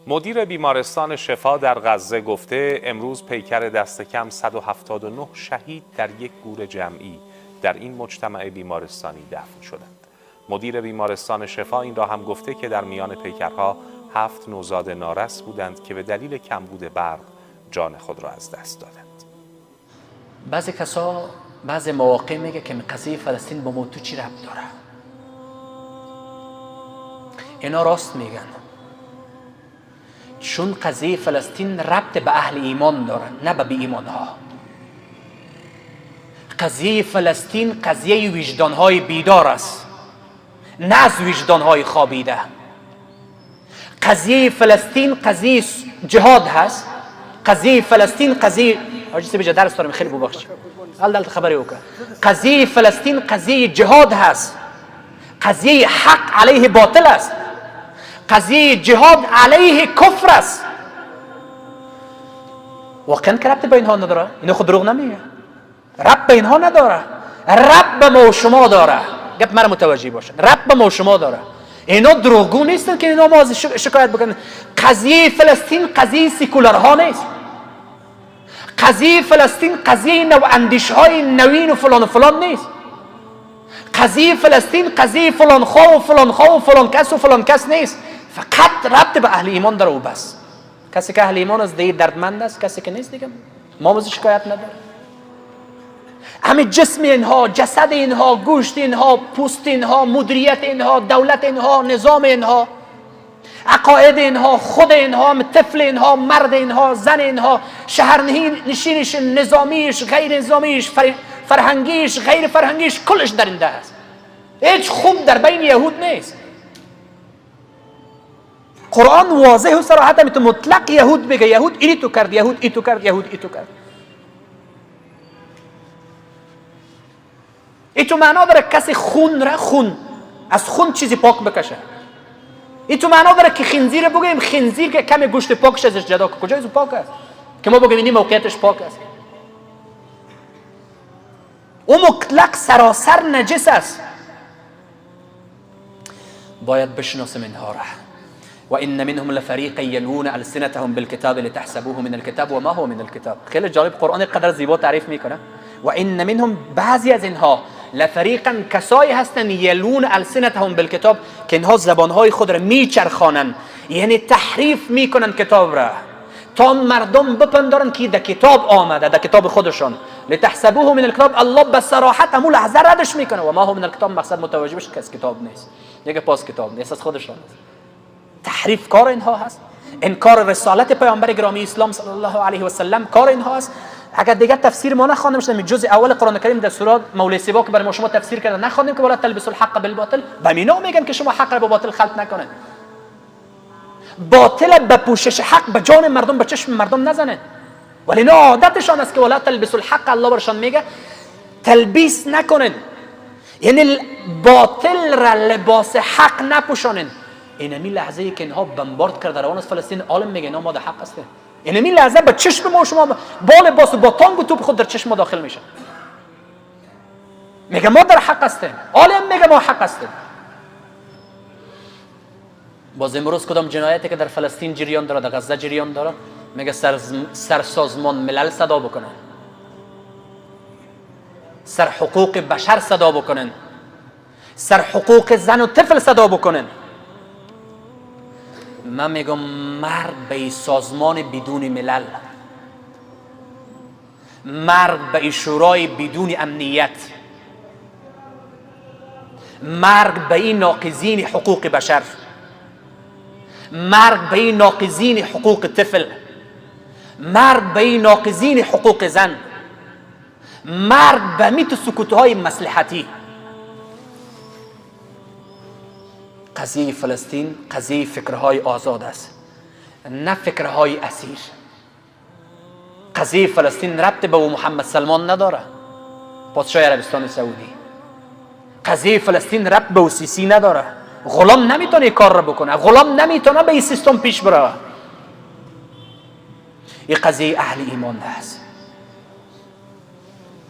مدیر بیمارستان شفا در غزه گفته امروز پیکر دست کم 179 شهید در یک گور جمعی در این مجتمع بیمارستانی دفن شدند. مدیر بیمارستان شفا این را هم گفته که در میان پیکرها 7 نوزاد نارس بودند که به دلیل کمبود برق جان خود را از دست دادند. بعضی کسا بعضی مواقع میگه که قضیه فلسطین با ما تو چی ربط داره؟ اینا راست میگن، چون قضیه فلسطین ربط به اهل ایمان داره، نه به بی ایمان ها. قضیه فلسطین قضیه وجدان های بیدار است، نه از وجدان های خوابیده. قضیه فلسطین قضیه جهاد هست. قضیه فلسطین قضیه حاجی سه بجا درس دارم، خیلی ببخشید دلت خبری وکړه. قضیه فلسطین قضیه جهاد هست، قضیه حق علیه باطل است، قضیه جهاد علیه کفر است. واقعا که ربط به اینها نداره. اینا خود دروغ نمیگه، ربط به اینها نداره، ربط به ما و شما داره. گپ مرا متوجه باشن، ربط به ما و شما داره. اینا دروغگو نیستن که اینا ما از شکایت بکنن. قضیه فلسطین قضیه سیکولارها نیست. قضیه فلسطین قضیه نو اندیش های نوین و فلان و فلان نیست. قضیه فلسطین قضیه فلان خواه و فلان خواه و فلان کس و فلان کس نیست. فقط ربط به اهل ایمان داره و بس. کسی که اهل ایمان است دیگه دردمند است، کسی که نیست دیگه ما از شکایت نداره. همه جسم اینها، جسد اینها، گوشت اینها، پوست اینها، مدیریت اینها، دولت اینها، نظام اینها، عقاید اینها، خود اینها، طفل اینها، مرد اینها، زن اینها، شهرنشینش، نظامیش، غیر نظامیش، فرهنگیش، غیر فرهنگیش، کلش درنده است. هیچ خوب در بین یهود نیست. قرآن واضح و صراحت تو مطلق یهود بگه یهود اینی تو کرد، یهود ای تو کرد، یهود ای تو کرد. ای تو معنا داره کسی خون را خون از خون چیزی پاک بکشه. این تو معنا داره که خنزیر بگوییم خنزیر که کمی گوشت پاکش ازش جدا که کجای پاک است که ما بگوییم این موقعیتش پاک است. او مطلق سراسر نجس است. باید بشناسیم اینها را. و ان منهم لفریقا یلوون السنتهم بالکتاب لتحسبوه من الکتاب و ما هو من الکتاب. خیلی جالب، قرآن قدر زیبا تعریف میکنه. و ان منهم، بعضی از اینها، لفریقا کسایی هستند یلون السنتهم بالکتاب، که اینها زبانهای خود را میچرخانند، یعنی تحریف میکنن کتاب را تا مردم بپندارن که در کتاب آمده، در کتاب خودشان. لتحسبوه من الکتاب، الله به صراحت همون لحظه ردش میکنه. و ما هو من الکتاب، مقصد متوجه بشه که از کتاب نیست، دیگه پاس کتاب نیست، از خودشان است. تحریف کار اینها هست، انکار رسالت پیامبر گرامی اسلام صلی الله علیه و سلم کار اینها هست. اگر دیگه تفسیر ما نخواندیم، شدیم جزء اول قرآن کریم در سوره مولای سیبا که برای ما شما تفسیر کرده نخواندیم که ولا تلبسوا الحق بالباطل، به مینا میگن که شما حق را با باطل خلط نکنید، باطل به پوشش حق به جان مردم، به چشم مردم نزنید. ولی نه، عادتشان است که ولا تلبسوا الحق، الله برشان میگه تلبیس نکنید، یعنی باطل را لباس حق نپوشانید. اینمی لحظه ای که اینها بمبارد کرده روان از فلسطین، عالم میگه اینا ما در حق هستیم. اینمی لحظه به چشم ما شما با لباس و با تانگ و توپ خود در چشم ما داخل میشه، میگه ما در حق هستیم. عالم میگه ما حق هستیم. باز امروز کدام جنایتی که در فلسطین جریان داره، در غزه جریان داره، میگه سرسازمان ملل صدا بکنن، سر حقوق بشر صدا بکنن، سر حقوق زن و طفل صدا بکنن. من میگم مرگ به سازمان بدون ملل، مرگ به شورای بدون امنیت، مرگ به این ناقضین حقوق بشر، مرگ به این ناقضین حقوق طفل، مرگ به این ناقضین حقوق زن، مرگ به میت سکوتهای مصلحتی. قضیه فلسطین قضیه فکرهای آزاد است، نه فکرهای اسیر. قضیه فلسطین ربط به محمد سلمان نداره، پادشاه عربستان سعودی. قضیه فلسطین ربط به سیسی نداره. غلام نمیتونه کار را بکنه، غلام نمیتونه به این سیستم پیش بره. این قضیه اهل ایمان است.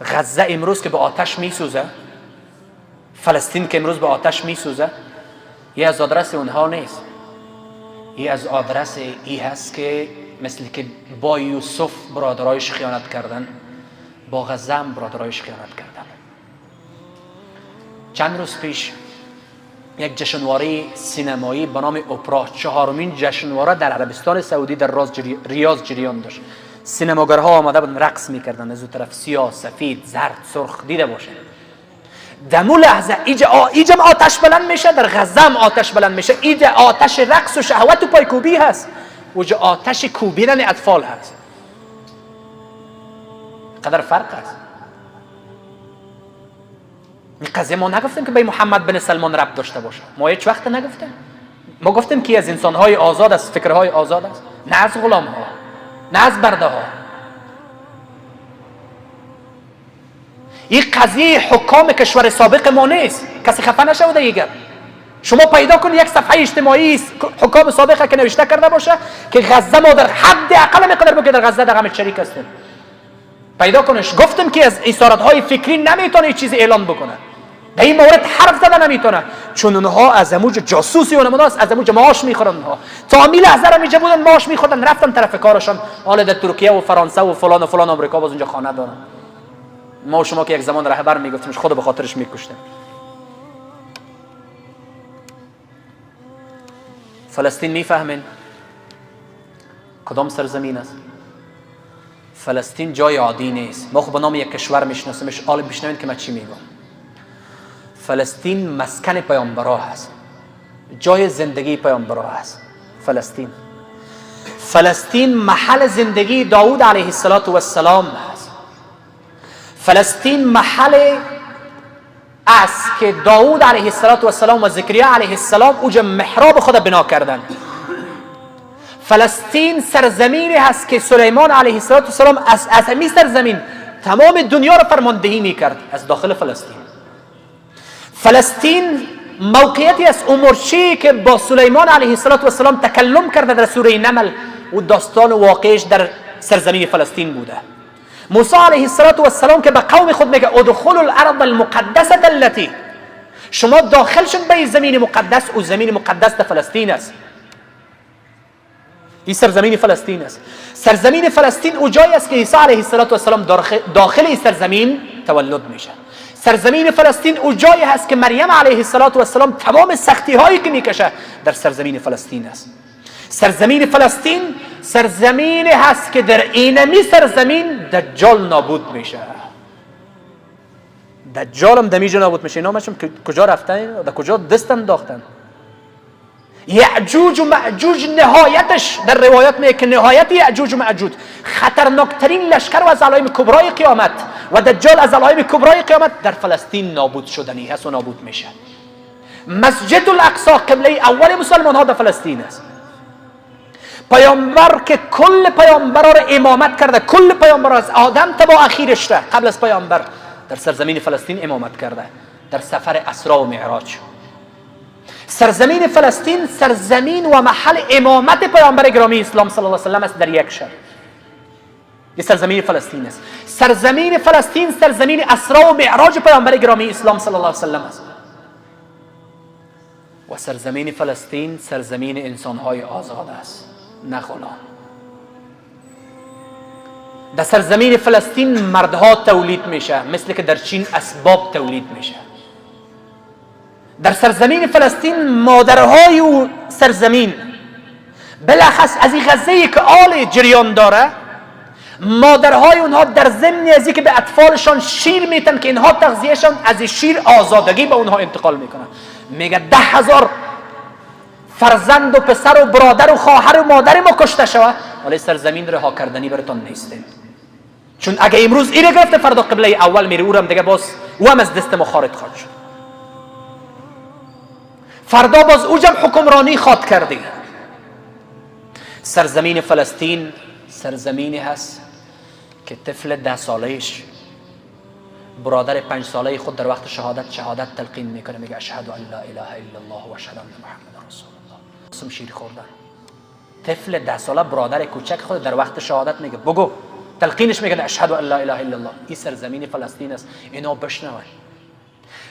غزه امروز که به آتش میسوزه، فلسطین که امروز به آتش میسوزه، یه از آدرس اونها نیست. ای از آدرس ای هست که مثل که با یوسف برادرایش خیانت کردن، با غزه هم برادرایش خیانت کردن. چند روز پیش یک جشنواره سینمایی به نام اپرا، 4مین جشنواره در عربستان سعودی در ریاض جریان داشت. سینماگرها آمده بودن رقص میکردن، از اون طرف سیاه، سفید، زرد، سرخ دیده باشه. دمو لحظه ایجا آتش بلند میشه، در غزه هم آتش بلند میشه. ایجا آتش رقص و شهوت و پایکوبی هست، اوجا آتش کوبیدن اطفال هست. قدر فرق هست. این قضیه ما نگفتیم که به محمد بن سلمان ربط داشته باشه، ما هیچ وقت نگفتیم. ما گفتیم که از انسانهای آزاد است، فکرهای آزاد است، نه از غلامها، نه از برده ها. این قضیه حکام کشور سابق ما نیست، کسی خفه نشود. دیگر شما پیدا کنید یک صفحه اجتماعی حکام سابقه که نوشته کرده باشه که غزه ما در حد اقل مقدار که در غزه در غم شریک هستیم. پیدا کنش. گفتم که از اسارت های فکری نمیتونه چیزی اعلان بکنه، در این مورد حرف زده نمیتونه، چون اونها از اموج جاسوسی اونموناست، از اموج معاش میخورن. اونها تا می لحظه را میجا بودن معاش میخوردن، رفتن طرف کارشان. حالا در ترکیه و فرانسه و فلان و فلان آمریکا باز اونجا خانه دارن. ما و شما که یک زمان رهبر میگفتیمش خود به خاطرش میکشتیم. فلسطین میفهمین کدام سرزمین است؟ فلسطین جای عادی نیست. ما خب به نام یک کشور میشناسیمش. حالا بشنوید که من چی میگم. فلسطین مسکن پیامبرا هست، جای زندگی پیامبرا هست. فلسطین محل زندگی داود علیه السلام هست. فلسطین محل است که داود علیه السلام و زکریا علیه السلام اوجا محراب خود بنا کردن. فلسطین سرزمینی هست که سلیمان علیه السلام از همین سرزمین تمام دنیا را فرماندهی میکرد از داخل فلسطین. فلسطین موقعیتی از امورچی که با سلیمان علیه السلام تکلم کرده در سوره نمل و داستان واقعش در سرزمین فلسطین بوده. موسی علیه السلام که به قوم خود میگه ادخلوا الارض المقدسه التي، شما داخل شد به زمین مقدس، او زمین مقدس در فلسطین است. این سرزمین فلسطین است. سرزمین فلسطین او جایی است که عیسی علیه السلام داخل این سرزمین تولد میشه. سرزمین فلسطین او جایی هست که مریم علیه السلام تمام سختی هایی که میکشه در سرزمین فلسطین است. سرزمین فلسطین سرزمین هست که در اینمی سرزمین دجال نابود میشه. دجال هم دمیجا نابود میشه. اینا مشم کجا رفتن؟ در کجا دست انداختن؟ یعجوج و معجوج نهایتش در روایات میگه که نهایت یعجوج و معجوج خطرناکترین لشکر و از علایم کبرای قیامت و دجال از علایم کبرای قیامت در فلسطین نابود شدنی هست و نابود میشه. مسجد الاقصی قبله اول مسلمان ها در فلسطین است. پیامبر که کل پیامبرا را امامت کرده، کل پیامبرا از آدم تا با اخیرش را قبل از پیامبر در سرزمین فلسطین امامت کرده در سفر اسراء و معراج. سرزمین فلسطین سرزمین و محل امامت پیامبر گرامی اسلام صلی الله علیه و سلم است در یک شب. این سرزمین فلسطین است. سرزمین فلسطین سرزمین اسراء و معراج پیامبر گرامی اسلام صلی الله علیه و سلم است. و سرزمین فلسطین سرزمین انسانهای آزاد است، نه غلام. در سرزمین فلسطین مردها تولید میشه، مثل که در چین اسباب تولید میشه. در سرزمین فلسطین مادرهای او سرزمین بالاخص از این غزه که آل جریان داره، مادرهای اونها در ضمن از اینکه به اطفالشان شیر میتن که اینها تغذیهشان از شیر آزادگی به اونها انتقال میکنن. میگه 10,000 فرزند و پسر و برادر و خواهر و مادر ما کشته شوه، ولی سرزمین رها کردنی براتون نیستیم، چون اگه امروز اینو گرفته فردا قبله اول میره، او هم دیگه باز او هم از دست ما خارج خواهد شد. فردا باز او جم حکمرانی خواد کرده. سرزمین فلسطین سرزمینی هست که طفل 10 ساله‌اش برادر 5 ساله خود در وقت شهادت تلقین میکنه، میگه اشهد ان لا اله الا الله و اشهد ان محمد رسول الله. قسم شیر خوردن. طفل 10 ساله برادر کوچک خود در وقت شهادت میگه بگو، تلقینش میگه اشهد ان لا اله الا الله. این سرزمین فلسطین است. اینا بشنون.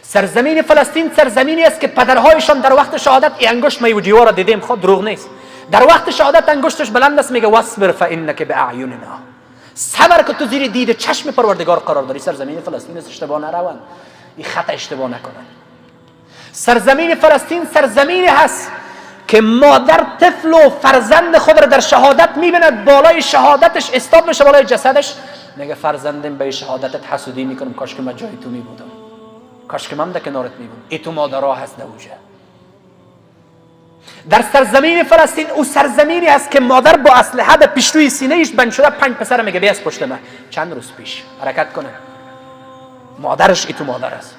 سرزمین فلسطین سرزمینی است که پدرهایشان در وقت شهادت ای انگشت می و جیوار را دیدیم، خود دروغ نیست. در وقت شهادت انگشتش بلند است، میگه واصبر فانک باعیننا، صبر که تو زیر دید چشم پروردگار قرار داری. سرزمین فلسطین اشتباه نروند، این خط اشتباه نکنن. سرزمین فلسطین سرزمینی هست که مادر طفل و فرزند خود را در شهادت میبیند، بالای شهادتش استاد میشه، بالای جسدش، میگه فرزندم به شهادتت حسودی میکنم، کاش که من جای تو میبودم، کاش که من در کنارت میبودم. ای تو مادرها هست دوجه. در سرزمین فلسطین او سرزمینی است که مادر با اسلحه در پیشروی سینه ایش بند شده، 5 پسر میگه بیا از پشت من، چند روز پیش حرکت کنه مادرش، ای تو مادر است.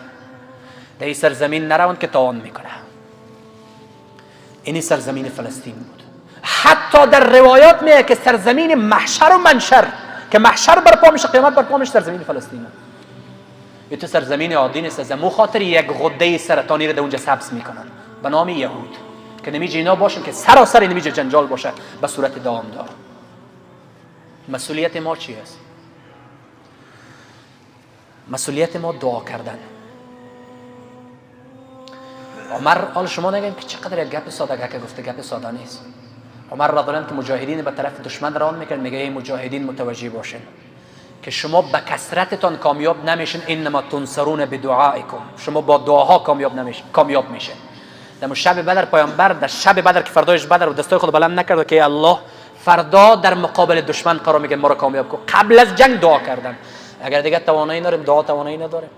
در این سرزمین نروند که تاوان میکنه. این سرزمین فلسطین بود. حتی در روایات میگه که سرزمین محشر و منشر، که محشر برپا میشه، قیامت برپا میشه، سرزمین فلسطین. این تو سرزمین عادی نیست. از مو خاطر یک غده سرطانی رو در اونجا سبز میکنن به نام یهود، که نمیجه اینا باشن که سراسر نمیجه جنجال باشه به صورت دوامدار. مسئولیت ما چی است؟ مسئولیت ما دعا کردن. عمر، حال شما نگیم که چقدر یک گپ ساده که گفته، گپ ساده نیست. عمر رضی الله عنه که مجاهدین به طرف دشمن روان میکرد، میگه ای مجاهدین متوجه باشین که شما به کثرتتان کامیاب نمیشین، انما تنصرون بدعائکم، شما با دعاها کامیاب نمیشین، کامیاب میشین. در شب بدر پیامبر در شب بدر که فردایش بدر و دستای خود بلند نکرد که الله فردا در مقابل دشمن قرار میگه ما رو کامیاب کن، قبل از جنگ دعا کردن. اگر دیگه توانایی نداریم، دعا توانایی نداریم.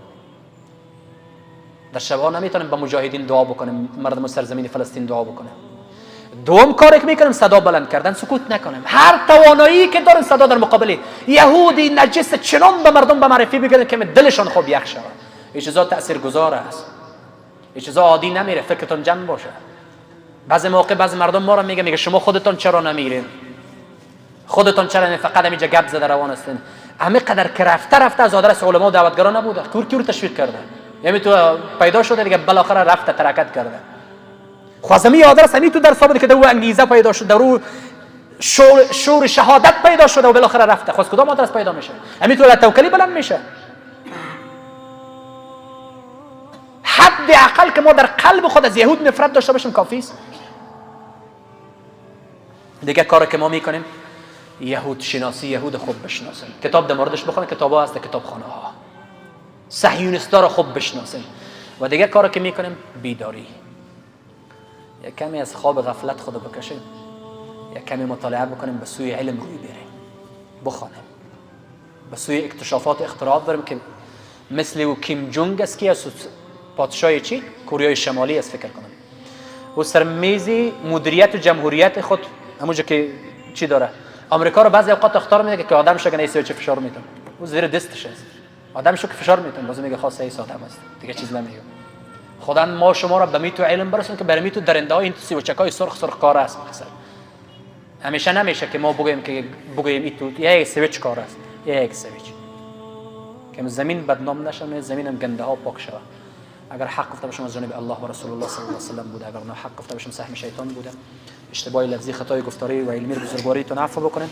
در شبها نمیتونیم به مجاهدین دعا بکنیم، مردم سرزمین فلسطین دعا بکنیم. دوم کاری که میکنیم صدا بلند کردن، سکوت نکنیم. هر توانایی که دارن صدا در مقابل یهودی نجس چنان به مردم به معرفی بگیرن که دلشان خوب یخ شود. این چیزا تاثیرگذار است، این چیزا عادی نمیره، فکرتون جمع باشه. بعضی موقع بعضی مردم ما را میگه شما خودتون چرا نمیرین، خودتون چرا فقط همینجا گپ زده روان هستین. همه قدر که رفته رفته از آدرس علما و دعوتگران نبوده، کور کور تشویق کرده، یعنی تو پیدا شده دیگه، بالاخره رفته ترکت کرده. خوازمی آدرس همین تو در ثابت که در او انگیزه پیدا شد، در او شور شهادت پیدا شده و بالاخره رفته. خواست کدام آدرس پیدا میشه؟ همین تو توکلی بلند میشه. حد اقل که ما در قلب خود از یهود نفرت داشته باشیم کافی است. دیگه کاری که ما میکنیم یهود شناسی، یهود خوب بشناسیم، کتاب در موردش بخونیم، کتاب‌ها هست در کتابخانه ها، صهیونیست‌ها رو خوب بشناسیم. و دیگه کاری که میکنیم بیداری، یک کمی از خواب غفلت خود بکشیم، یک کمی مطالعه بکنیم، به سوی علم روی بریم، بخوانیم، به سوی اکتشافات اختراعات بریم که مثل او کیم جونگ است که از پادشاه چی؟ کوریای شمالی است فکر کنم. او سر میز مدیریت و جمهوریت خود همونجا که چی داره، آمریکا رو بعضی اوقات اخطار میده که آدم شو که چه فشار میتون، او زیر دستش است، آدم شو که فشار میتون، باز میگه خاصه ایس آدم است دیگه، چیز نمیگه. خدا ما شما را به می تو علم برسون که برای می تو درنده های این سیوچکای سرخ سرخ کار است. مقصد همیشه نمیشه که ما بگوییم که بگوییم این تو یک سویچ کار است، یک سویچ که زمین بدنام نشه، زمینم گنده ها پاک شود. اگر حق گفته باشم از جانب الله و رسول الله صلی الله علیه و سلم بوده، اگر نه حق گفته باشم سهم شیطان بوده. اشتباه لفظی، خطای گفتاری و علمی بزرگواریتون عفو بکنین.